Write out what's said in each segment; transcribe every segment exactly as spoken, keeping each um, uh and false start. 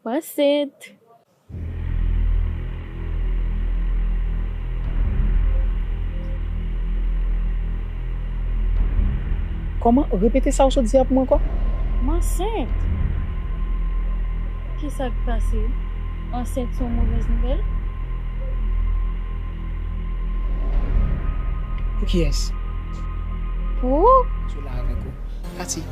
Mwen ansent. Kòman? Repete sa w sot di a pou mwen ankò. Mwen ansent. Kisa k pase? Ansent se yon movèz nouvèl? Pou kiyès? Pou ou? Sou la avèk ou. Kati,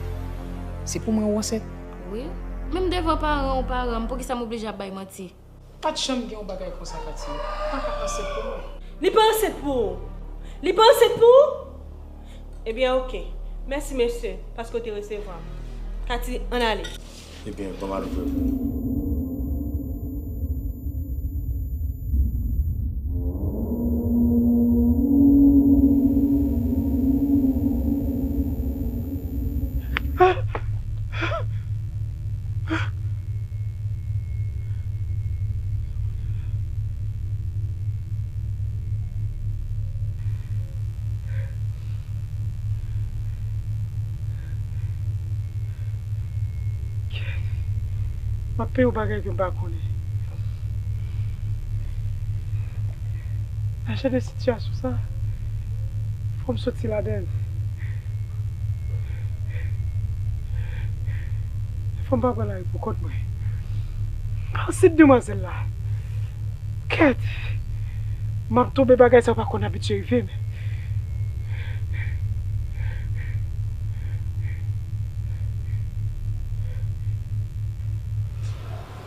se pou mwen ou ansent? Wi. Menm devan paran ou paran m, poukisa m oblije ap bay manti? Pa t janm gen yon bagay konsa, Kati. Ou pa ka ansent pou mwen. Li pa ansent pou ou? Li pa ansent pou ou? Ebyen, oke. Mèsi, mesye, paske w te resevwa m. Kati, ann ale. Ebyen, ban m al ouvri pou ou. M ap peye yon bagay ke m pa konnen. Nan jan de sitiyasyon sa, fò m soti ladan l. Fò m pa pran lari pou kont mwen. Panse de demwazèl la. Kèt! M ap tonbe, bagay sa yo pa konn abitye rive m.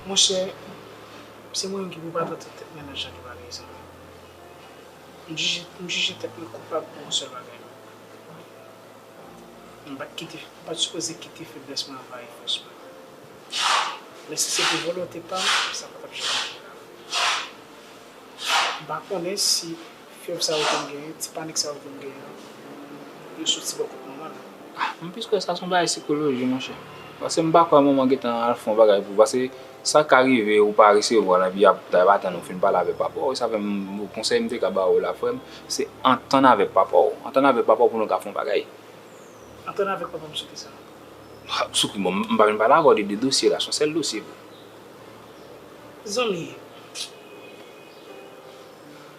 Monchè, se mwen menm ki pou pa tante tèt mwen nan jan de bagay sa. M jije, m jije tèt mwen koupab pou yon sèl bagay. M pa t kite, m pa t sipoze kite feblès mwen anvayi fòs mwen. Men si se te volonte pa m, sa pa t ap janm rive la. M pa konnen si fyèv sa yo ke m genyen, ti panik sa yo ke m genyen an, yo soti bò kot manman l. Ah, m plis kwè sa se yon bagay sikoloji, monchè. Paske m pa kwè manman gentan al fè yon bagay pou, paske sa ka rive ou pa resevwa l, epi ap, ap atann ou fin pale avèk papa w, sa fè m, konsèy m te ka ba ou la, frè m, se antann avèk papa w. Antann avèk papa w pou nou ka fè yon bagay. Antann avèk papa m sou ki sa? Ha, sou ki, bon, m pa vin pale avè w de, de dosye la, se yon sèl dosye vre. Zanmi,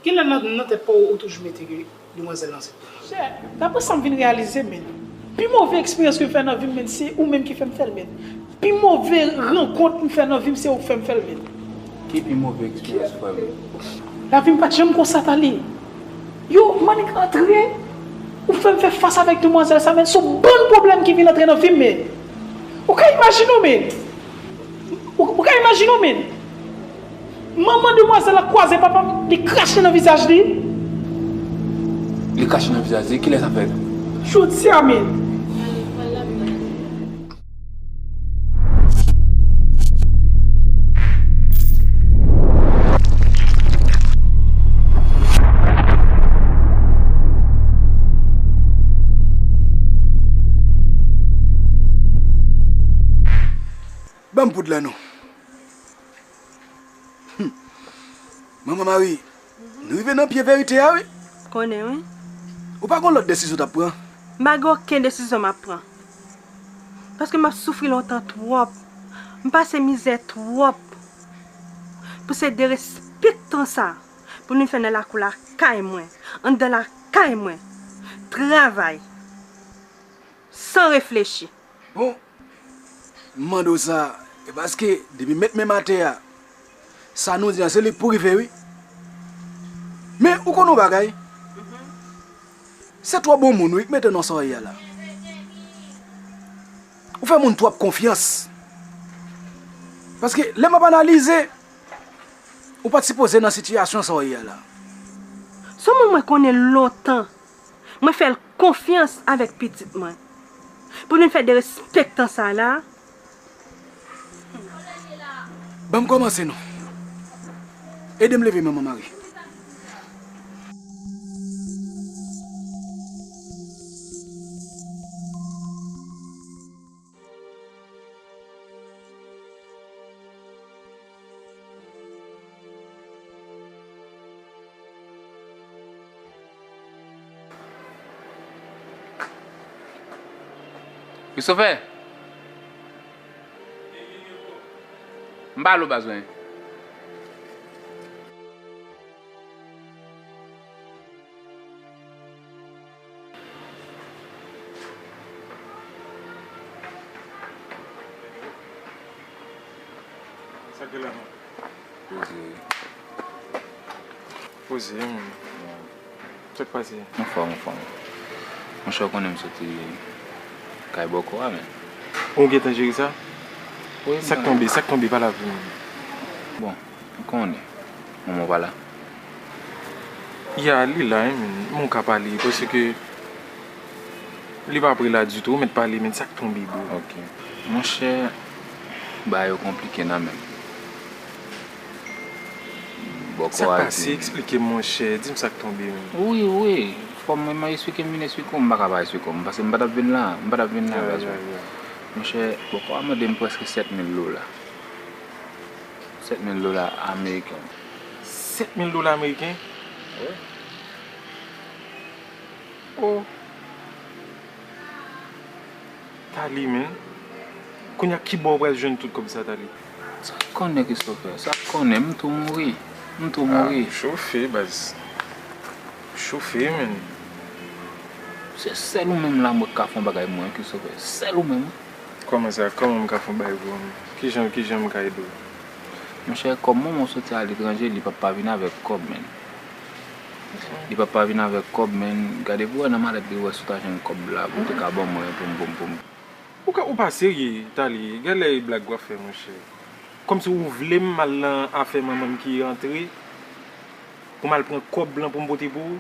genlè nan, nan tèt pa w, ou toujou mete ke demwazèl lan se pou mwen. Chè, daprè sa m vin reyalize, men, pi move eksperyans ke m fè nan vi m, men, se ou menm ki fè m fè l, men. Pi move rankont m fè nan vi m, se ou k fè m fè l, men. Ki pi move eksperyans, frè m? Lavi m pa t janm konsa, Tali. Yo, m annik antre, ou fè m fè fas avèk demwazèl sa, men, se yon bann pwoblèm ki vin antre nan vi m, men. Ou ka imajine w, men. Ou, ou ka imajine w, men. Manman demwazèl la kwaze papa m, li krache nan vizaj li. Li krache nan vizaj li? Kilè sa fèt? Jodi a, men. Ban m poud la non. Hum. Manman Mari, nou rive nan pye verite a, wi. Konnen, wi. Ou pa gon lòt desizyon w t ap pran? M pa gen okenn desizyon m ap pran. Paske m ap soufri lontan twòp. M pase mizè twòp. Pou se derespektan sa, pou nou fè nan lakou lakay mwen, anndan lakay mwen, travay, san reflechi. Bon, m mande w sa, e paske depi m met men m atè a, sa nou di an, se li k pou rive, wi. Men, ou konn yon bagay? Se twò bon moun, wi, k mete w nan sa w ye a la. Ou fè moun twòp konfyans. Paske, lè m ap analize, ou pa t sipoze nan sitiyasyon sa w ye a la. Se yon moun mwen konnen lontan. Mwen fè l konfyans avèk pitit mwen. Pou vin fè derespektan sa la. Ban m kòmanse non. Ede m leve manman Mari. Christopher! M pa lo baz mwen. Sa k gen la non? Poze. Poze, wi. Sa k pase? Anfòm, anfòm. Monchè, ou konnen m soti kay bòkò a, men. Ou gentan jere sa? Wi, sa k tonbe, sa k tonbe, pale avè m. Bon, ou konnen. Manman w pa la? Ya, li la, wi, men. Men w ka pale, paske li pa pre la ditou, ou mèt pale, men sa k tonbe, bro. Ok. Monchè, bagay yo konplike nan men m. Bòkò a di. Sa k pase? Eksplike m, monchè. Di m sa k tonbe, men. Wi, wi. Fò mwen, mwen eksplike m, vin eksplike w. M pa ka pa eksplike w. Paske m pa t ap vin la. M pa t ap vin la, baz mwen. Monchè, bòkò a mande m prèske sèt mil dola. Sèt mil dola ameriken. Sèt mil dola ameriken? Wi. Oh. Tali, men. Kounye a, ki bò w pral jwenn tout kòb sa, Tali? Sa w konnen, Christopher, sa w konnen, m tou mouri. M tou mouri. Ah, chofe, baz. Chofe, men. Se sèl ou menm la mwen ka fè yon bagay pou mwen, Christopher. Sèl ou menm. Kòman sa? Kòman m ka fè yon bagay pou ou? Kijan, kijan m ka ede w? Monchè, kòm manman w soti aletranje, li p ap pa vin avèk kòb, men. Li p ap pa vin avèk kòb, men. Gade pou wè nan malèt li, wè si w ta jwenn kòb la, pou w te ka ban mwen, pou m, pou m, pou m. Ou ka, ou pa serye, Tali. Gade lè e blag w ap fè, monchè. Kòmsi ou vle m al nan afè manman m ki rantre, pou m al pran kòb lan pou m pote pou ou?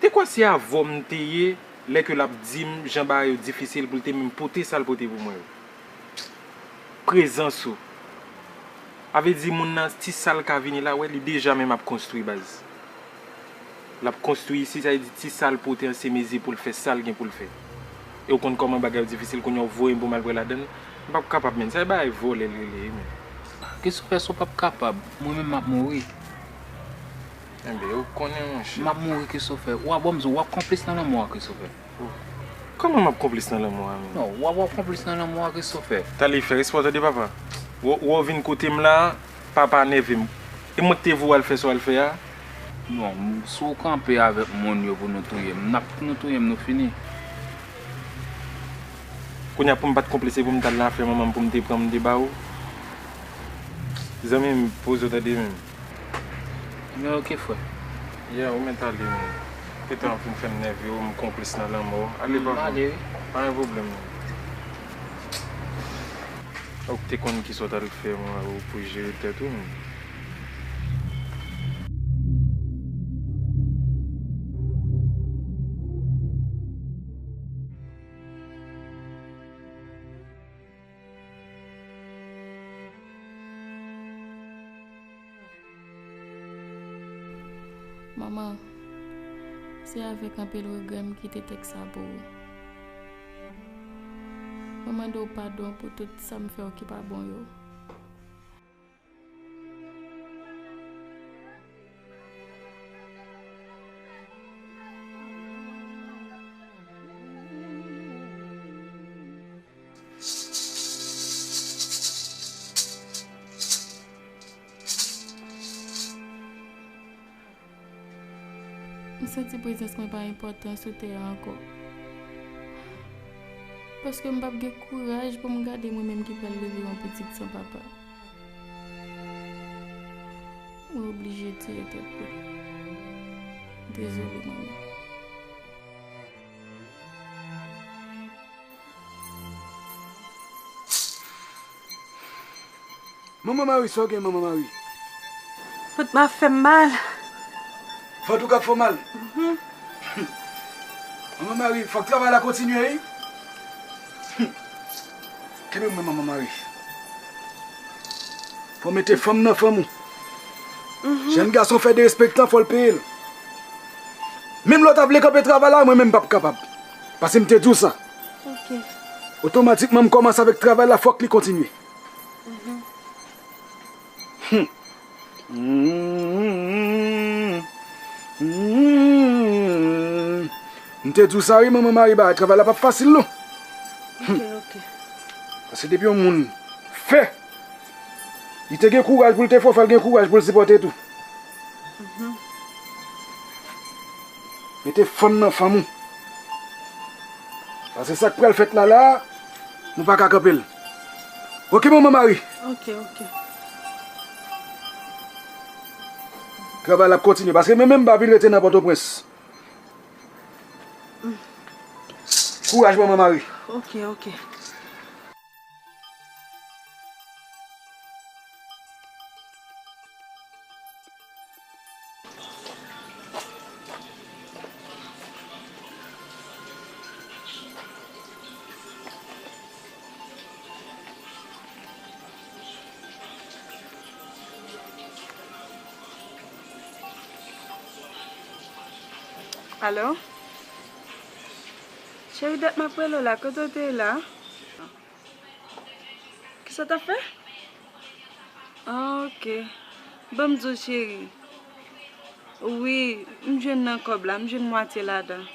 Te kwè se avè w m te ye, lè ke l ap di m jan bagay yo difisil pou l te menm pote sa l pote pou mwen yo. Prezans ou. A vle di moun nan, ti sa l ka vini la, wè, li deja menm ap konstwi, baz. L ap konstwi isi, sa vle di ti sa l pote an se mezi pou l fè sa l gen pou l fè. E w konn kòman bagay yo difisil, kounye a w voye m pou m al pran ladann. M p ap kapab, men. Sa e bagay vòlè l rele, men. Christopher, si w p ap kapab, mwen menm m ap mouri. Enben, ou konnen, monchè. M ap mouri, Christopher. W ap, bon, m di w, w ap konplis nan lanmò a, Christopher. Kòman m ap konplis nan lanmò a, menm? Non, w ap, w ap konplis nan lanmò a, Christopher. Tali, fè respè w, tande, papa. W, w vin kote m la, papa nève m. E mwen ki te voye w al fè sa w al fè a? Non, m, si w kanpe avèk moun yo pou nou touye m, n ap, nou touye m, nou fini. Kounye a pou m pa t konplis, se pou m t al nan afè manman m pou m te pran, m te ba ou. Zanmi m, poze w tande menm. Men ok, frè. Yeah, ou mèt ale, men. Gentan ap fin fè m nève w, m konplis nan lanmò w. Ale, papa. Ale, wi. Pa gen pwoblèm, non. Ou te konn kisa w t al fè, mwen, ou pou jere tèt ou, men. Manman, se avèk anpil regrè m kite tèks sa pou ou. Mwen mande w padon pou tout sa m fè w ki pa bon yo. M santi prezans mwen pa enpòtan sou tè a ankò. Paske m p ap gen kouraj pou m gade mwen menm ki pral leve yon pitit san papa. Mwen oblije tiye tèt mwen. Dezole, manmi. Manman Mari, sa w gen, Manman Mari? Vant mwen ap fè m mal. Vant ou k ap fè w mal? Mhm. Manman Mari, fòk travay la kontinye, wi. Kenbe mwen, Manman Mari. Fò w mete fanm nan fanm ou. Mhm. Jèn gason fè derespektan, fò l peye l. Menm lè w ta vle kanpe travay la, mwen menm m p ap kapab. Paske m te di w sa. Ok. Otomatikman, m kòmanse avèk travay la, fòk li kontinye. Mhm. Hmm. Hmm. Hmm. M te di w sa, wi, Manman Mari, bagay travay la p ap fasil, non. Ok, ok. Paske depi yon moun fè, li te gen kouraj pou l te fè w, fò l gen kouraj pou l sipòte tou. Mete fanm nan fanm ou. Paske sa k pral fèt la la, nou pa ka kanpe l. Oke, manman Mari? Oke, oke. Travay la ap kontinye, paske mwen menm m pa vin rete nan Pòtoprens. Kouraj, manman Mari. Oke, oke. Alo? Cheri, dat m ap rele w la, kote w te ye la? Kisa w t ap fè? Ah, oke. Ban m di w, cheri. Wi, m jwenn nan kòb la, m jwenn mwatye ladan.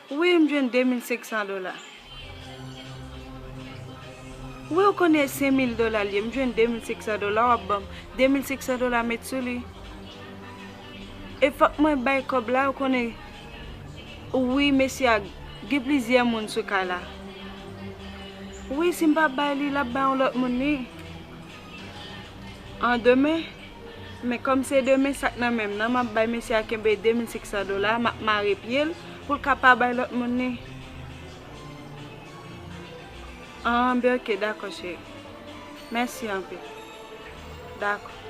Wi, m jwenn de mil senk san dola. Wi, ou konnen e senk mil dola l ye, m jwenn de mil senk san dola, w ap ban m de mil senk san dola met sou li. E fòk mwen bay kòb la, ou konnen. Wi, mesye a gen plizyè moun sou kay la. Wi, si m pa bay li, l ap bay yon lòt moun li. An demen, men kòm se demen, sa k nan men m nan, m ap bay mesye a kenbe de mil senk san dola, m ap mare pye l pou l ka pa bay lòt moun li. An, ben oke, dakò, cheri. Mèsi anpil. Dakò.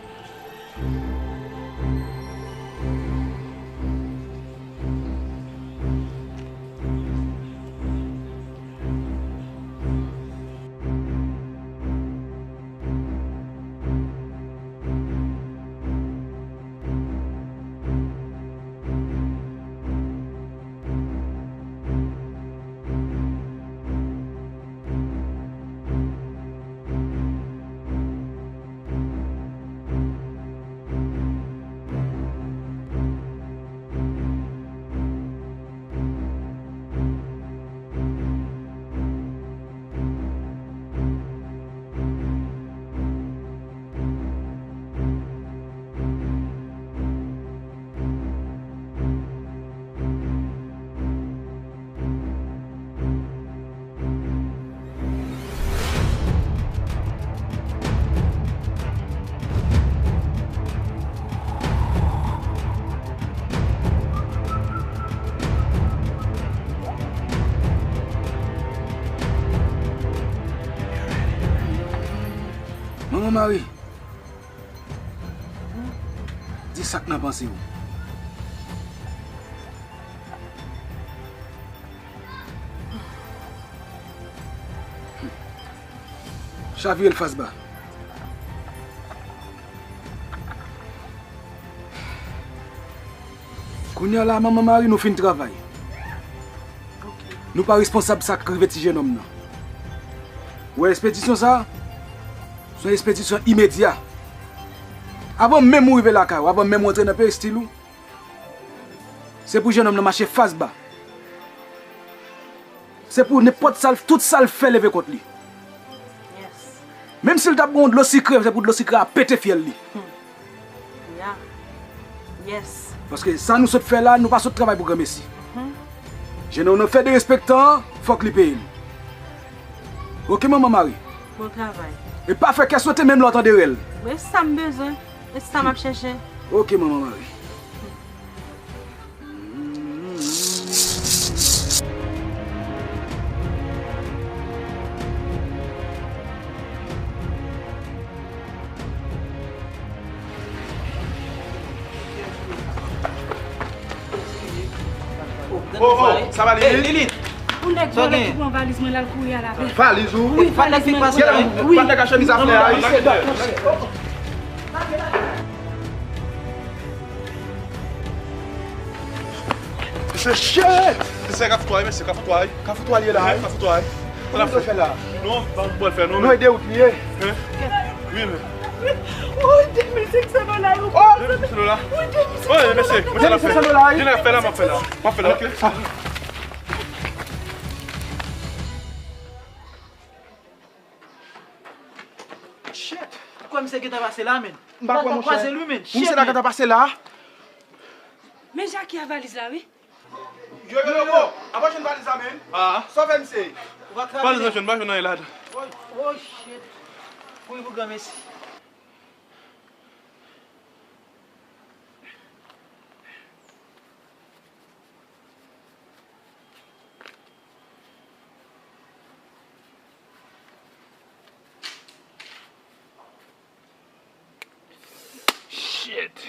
Manman Mari, di sa k nan panse w. Chavire l fas ba. Kounye a la, Manman Mari, nou fin travay. Nou pa responsab sa k rive ti jennonm nan. Ou wè espedisyon sa a? Se yon espedisyon imedya. Avan menm ou rive lakay ou, avan menm ou antre nan peristil ou, se pou jennonm nan mache fas ba. Se pou nenpòt sa l, tout sa l fè leve kont li. Menm si l t ap ba w dlo sikre, se pou dlo sikre a pete fyèl li. Ya. Yes. Paske sa nou sot fè la, nou pa sot travay pou granmesi. Jennonm nan fè derespektan an, fòk li peye l. Oke, Manman Mari. Bon travay. E pa fè kè sote menm lè w tande rèl. Wi, e sa m bezwen. E sa m ap chèche. Oke, Manman Mari. Oh, oh, sa va, Lilith? Yon nèg vòlè ki pran valiz mwen, l al kouri a lapè. Valiz ou? Wi, valiz mwen. Gade, gade chemiz a flè a. Mesye, shit! Mesye, Kafou Twa, mesye, Kafou Twa. Kafou Twa ye la, wi. Kafou Twa. Sa n ap fè la? Non, pa bon fè, non. Nou ede ou kriye. Wi, men. Wi, de mil senk san dola yo. Oh! De mil senk san dola? Wi, de mil senk san dola. Wi, mesye, mwen sa n ap fè. De mil senk san dola, wi. Vin avè m, ap fè la, m ap fè la. M ap fè la, oke? Shit! Ou kwè misye gentan pase la, men? M pa kwè, monchè. Ou kwè l wi, men? Shit, men. Misye ta gentan pase la. Men Jackie a valiz la, wi. Yo, yo, yo, bro. Apa jwenn valiz la, men? Ah. Sa w fè, misye? Valiz la jwenn, pa jwenn anyen ladan. Oh, oh, shit. Wi, pou granmesi. Shit.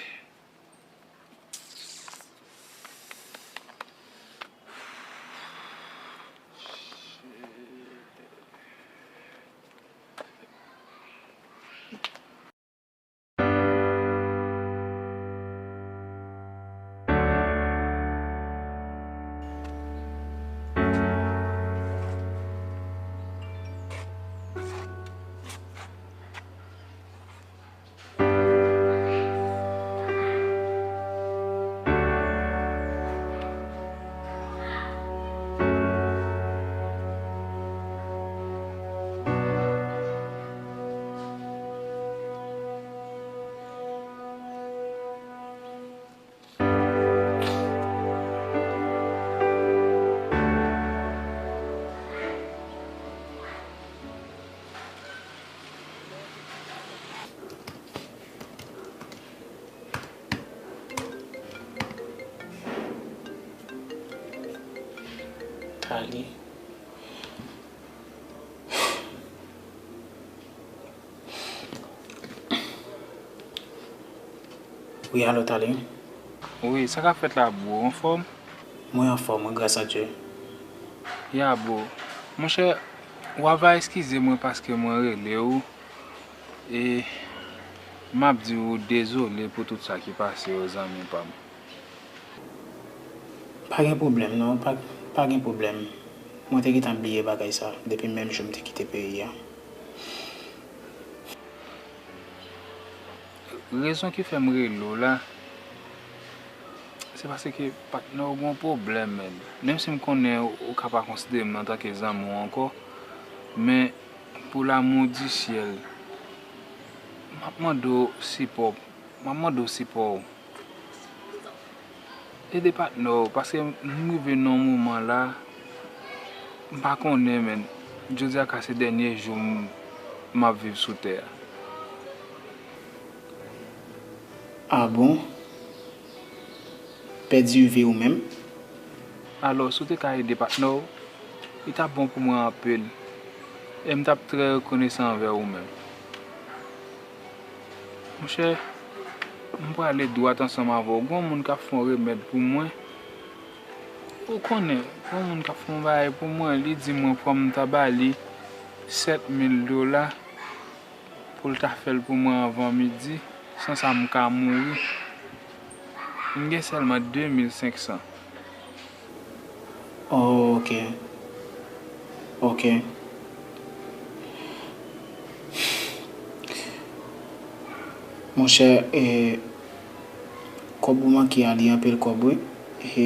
Tali. Wi, alo, Tali. Wi, sa k ap fèt la, bro? Anfòm? Mwen anfòm, wi, gras a Dye. Ya, bro. Monchè, w ava eskize mwen paske mwen rele w. E m ap di w dezole pou tout sa ki pase yo, zanmi pa m. Pa gen pwoblèm, non. Pa, pa gen pwoblèm. Mwen te gentan bliye bagay sa depi menm jou m te kite peyi a. Rezon ki fè m rele w la, se paske patnè w gen yon pwoblèm, men. Menm si m konnen ou ka pa konsidere m antanke zanmi w ankò, men pou lamou di syèl, m ap mande w sipò, m ap mande w sipò w. Ede patnè w, paske m rive nan yon moman la, m pa konnen, men. Jodi a ka se dènye jou m, m ap viv sou tè a. A bon? Pèdi vi w menm? Alò, si w te ka ede patnè w, li t ap bon pou mwen anpil. E m t ap trè rekonesan anvè ou menm. Monchè, m prale dwat ansanm avè w. Gon moun k ap fè yon remèd pou mwen. Ou konnen, gon moun k ap fè yon bagay pou mwen, li di mwen fò m ta ba li sèt mil dola pou l ta fè l pou mwen anvan midi, san sa m ka mouri. M gen sèlman de mil senk san. Oh, ok. Ok. Monchè, e, kòb ou manke a, li anpil kòb, wi. E,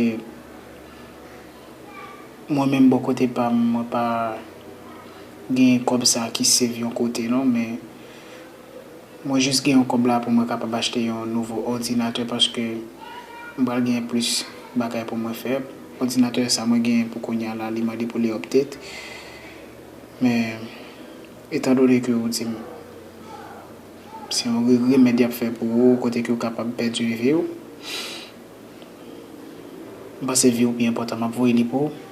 mwen menm, bò kote pa m, mwen pa gen kòb sa ki save yon kote, non, men mwen jis gen yon kòb la pou mwen kapab achte yon nouvo òdinatè paske m pral gen plis bagay pou mwen fè. Òdinatè sa mwen gen pou kounye a la, li mande pou li update. Men, etandone ke ou di m se yon re-, remèd y ap fè pou ou, kote ke ou kapab pèdi vi w, m panse vi w pi enpòtan, m ap voye li pou ou.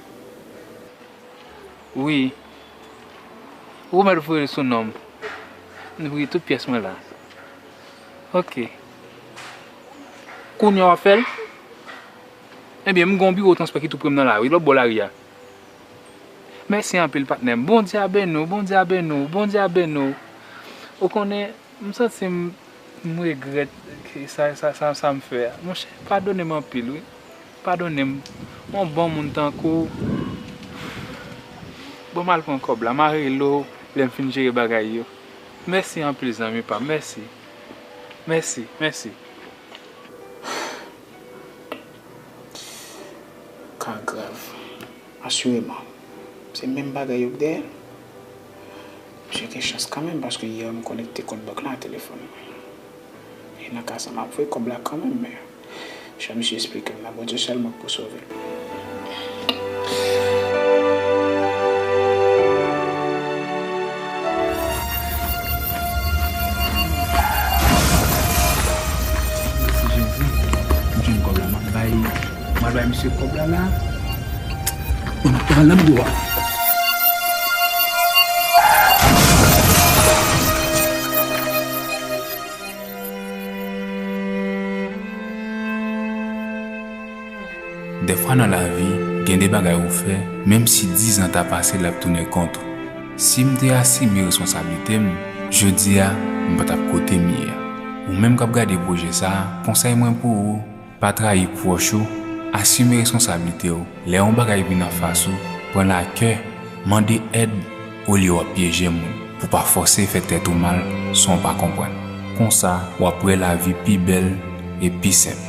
Wi. Ou mèt voye l sou non m. M voye tout pyès mwen la. Ok. Kounye a w ap fè l? Ebyen, m gen yon biwo transfè ki tou pre m nan lari, lòt bò lari a. Mèsi anpil, patnè m. Bondye a beni w, Bondye a beni w, Bondye a beni w. Ou konnen, m santi m, m regrèt sa, sa, sa, sa m fè a. Monchè, padone m anpil, wi. Padone m. Yon bon moun tankou w. Bon, m al pran kòb la. M a rele w lè m fin jere bagay yo. Mèsi anpil, zanmi pa m. Mèsi. Mèsi, mèsi. Ka grav. Asireman. Se menm bagay yo k dèyè l. Misye gen chans kanmenm, paske yè m konekte kont bank la a telefòn mwen. E nan ka sa, m ap voye kòb la kanmenm, men jan misye esplike m nan, Bondye sèlman k pou sove l. Mèsi Jezi, m jwenn kòb la, m ap bay, m al bay misye kòb la la. Mwen ap pran nan bwa. Dèfwa nan lavi, gen de bagay ou fè, menm si dizan ta pase, l ap tounen kont ou. Si m te asime responsablite m, jodi a, m pa t ap kote m ye a. Ou menm k ap gade pwojè sa a, konsèy mwen pou ou, pa trayi pwòch ou, asime responsablite w. Lè yon bagay vin anfas ou, pran l a kè, mande èd olye w ap pyeje moun, pou pa fòse fè tèt ou mal san w pa konprann. Konsa, w ap wè lavi pi bèl e pi senp.